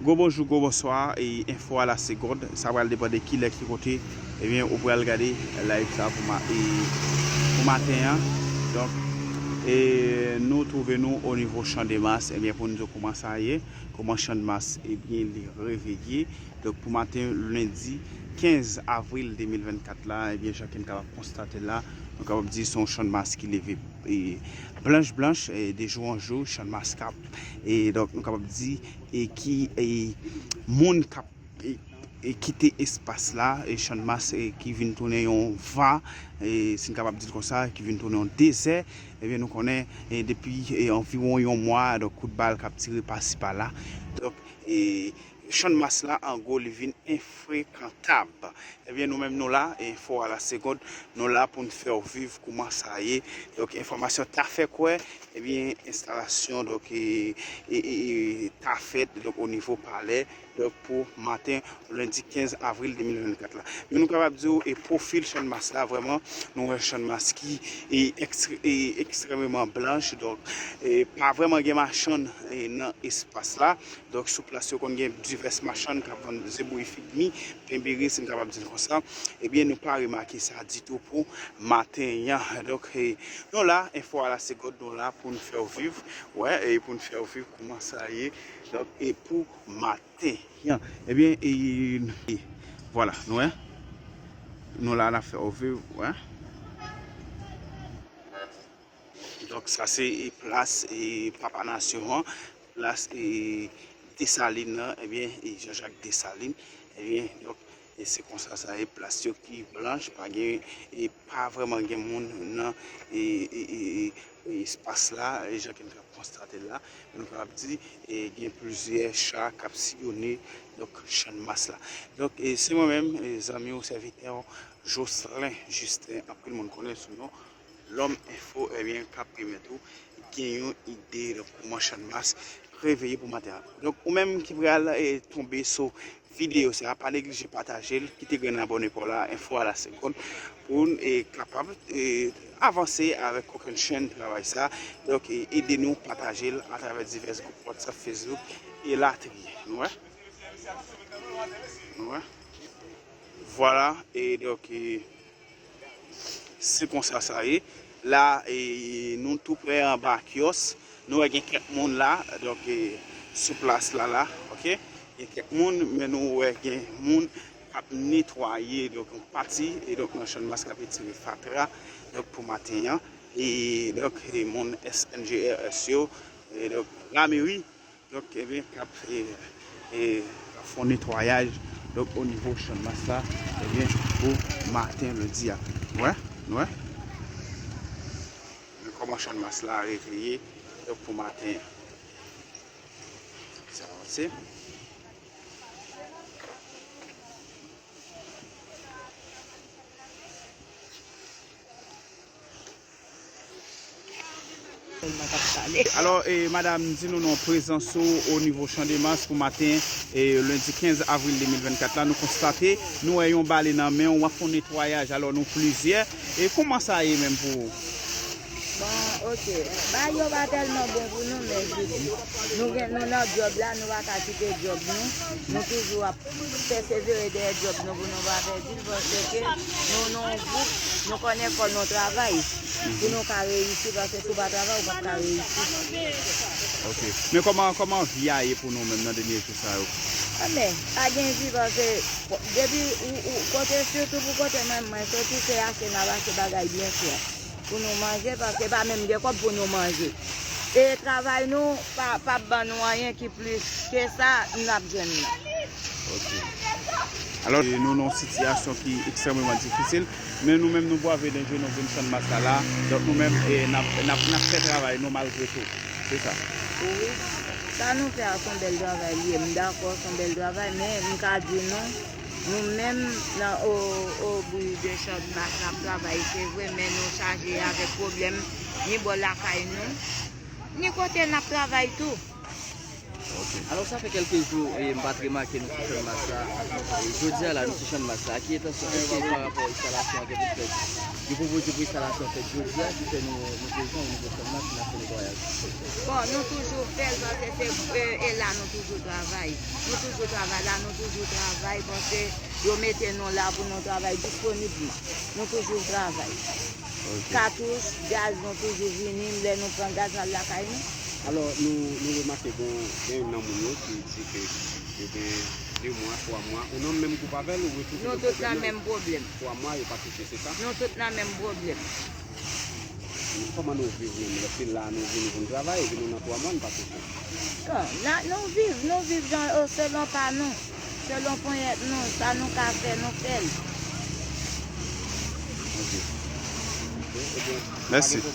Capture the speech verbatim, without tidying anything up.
Gwo bonjou, gwo bonswa, e enfo a la segond, sa pral depann de kilè, ki kote, ebyen, ou pral gade live sa pou ma-, e, pou maten an. Donk, e, nou twouve nou o nivo Chandemas, ebyen, pou nou di w kòman sa ye, kòman Chandemas, ebyen, li reveye. Donk, pou maten lendi kenz avril de mil vennkat la, ebyen, jan ke n kapab konstate la, nou kapab di se yon Chandemas ki leve, e, blanch blanch, e, de jou an jou, Chandemas k ap, e, donk, nou kapab di, e ki, e, moun k ap, e, e kite espas la, e Chandemas, e ki vin tounen yon va, e si n kapab di l konsa, ki vin tounen yon dezè, ebyen nou konnen, e depi, e anviwon yon mwa, donk kout bal k ap tire pasi pala. Donk, e Chandemas la, an gwo, li vin enfrekantab. Ebyen, nou menm nou la, e enfo a la segond, nou la pou n fè w viv kòman sa ye. Donk, enfòmasyon ta fè kwè, ebyen, enstalasyon, donk, e, e, e, e, ta fèt, donk, o nivo palè, donk, pou maten lendi kenz avril de mil vennkat la. Men nou kapab di w, e pwofil Chandemas la, vrèman, nou wè Chandemas ki, e, ekstre-, e, ekstrèmeman blanch, donk, e pa vrèman gen machann, e, nan espas la. Donk, sou plas yo konn gen divès machann k ap vann zeboui, figmi, pen bere, si n kapab di l konsa. Ebyen, nou pa remake sa ditou pou maten an. Donk, e, nou la, enfo a la segond, nou la pou n fè w viv. Wè, e pou n fè w viv kòman sa ye. Donk, e pou maten an. Ebyen, e, e, vwala, nou wè. Nou la, n ap fè w viv, wè. Donk, sa se, e, plas, e, Papa Nasyon an, plas, e, Desalin nan, ebyen, e, Jean Jacques Dessalines, ebyen, donk, e se konsa sa ye, plas yo ki blanch, pa gen, e pa vrèman gen moun nan, e, e, e, e, e espas la, e jan ke n ka konstate la, nou kapab di, e gen plizyè cha k ap siyone, donk, Chanmas la. Donk, e se mwen menm, e zanmi w, sèvitè w, Jocelyn Justin, anpil moun konnen sou non Lòm Enfo, ebyen, k ap pèmèt ou gen yon ide de kòman Chanmas reveye pou maten an. Donk, ou menm ki pral, e, tonbe sou videyo sa, pa neglije pataje l, kite grenn abòne pa w la, enfo a la segond, pou n, e, kapab, e, avanse avèk kokennchenn travay sa. Donk, e, ede nou pataje l atravè divès gwoup WhatsApp, Facebook, elatriye. Nou wè? Nou wè? Vwala, e donk, e, se konsa sa ye. La, e, nou tou prè anba kyòs. Nou wè gen kèk moun la, donk, e, sou plas la, la, oke? Gen kèk moun, men nou wè gen moun k ap netwaye, donk, yon pati, e donk, nan Chanmas k ap retire fatra, donk, pou maten an. E donk, e moun S N G R S yo, e donk, lameri, donk, ebyen, k ap, e, e, k ap fè yon netwayaj, donk, o nivo Chanmas la, ebyen, pou maten lendi a. Nou wè? Nou wè? Men kòman Chanmas la reveye, donk, pou maten an. Sa avanse. Alò, e, madam, di nou non prezans ou o nivo Chanmas pou maten, e, lendi kenz avril de mil vennkat la. Nou konstate, nou wè yon bale nan men w, w ap fè yon netwayaj, alò nou plizyè. E kòman sa ye menm pou ou? Bon, oke. Bagay yo pa tèlman bon pou nou, men jis nou gen, nou nan djòb la, nou pa ka kite djòb nou. Nou toujou ap pèsevere dèyè djòb nou pou nou pa pèdi l, paske nou nan yon gwoup, nou konnen fò nou travay pou nou ka reyisi, paske si w pa travay, ou p ap ka reyisi. Ok. Men kòman, kòman vi a ye pou nou menm nan dènye jou sa yo? Anben, pa gen vi, paske depi ou, ou kote, sitou pou kote mwen, mwen soti, se achte n ap achte bagay byen chè pou nou manje, paske pa menm gen kòb pou nou manje. E travay nou pa, p ap ban nou anyen ki plis ke sa n ap jwenn nan. Ok. Alò, e, nou nan yon sitiyasyon ki ekstrèmeman difisil, men nou menm nou brave danje, nou vin Chanmas la la. Donk nou menm, e, n ap, n ap, n ap fè travay nou malgre tou. Se sa. Wi. Sa nou fè a se yon bèl travay li ye. M dakò, se yon bèl travay, men m ka di nou, nou menm nan o, o bri de Chanmas n ap travay, se vre, men nou chaje avèk pwoblèm, ni bò lakay nou, ni kote n ap travay tou. Alò, sa fè kèlke jou, e, m pa t remake nou sou Channmas la. E, jodi a la, nou sou Channmas la. A ki etansyon? Èske pa rapò enstalasyon an gen pou fèt? Yo pwopoze pou enstalasyon fèt jodi a, ki fè nou, nou prezan o nivo Channmas, n ap fè netwayaj. Bon, nou toujou fè l, paske se, e, e la nou toujou travay. Nou toujou travay la, nou toujou travay, paske yo mete nou la pou nou travay disponibman. Nou toujou travay. Katouch, gaz, nou toujou vini lè nou pran gaz al lakay nou. Alò, nou, nou remake gen, gen youn nan moun yo ki di ke yo gen de mwa, twa mwa, ou nan menm gwoup avè l, ou tou Nou tout nan menm pwoblèm. Twa mwa, yo pa touche, se sa? Nou tout nan menm pwoblèm. Kòman nou viv menm? Lè se la nou vini pou n travay, epi nou nan twa mwa, n pa touche. Bon, la, nou viv, nou viv jan, o, selon pa nou. Selon ponyèt nou, sa nou ka fè, nou fè l. Ok. Ok, ebyen, Mèsi.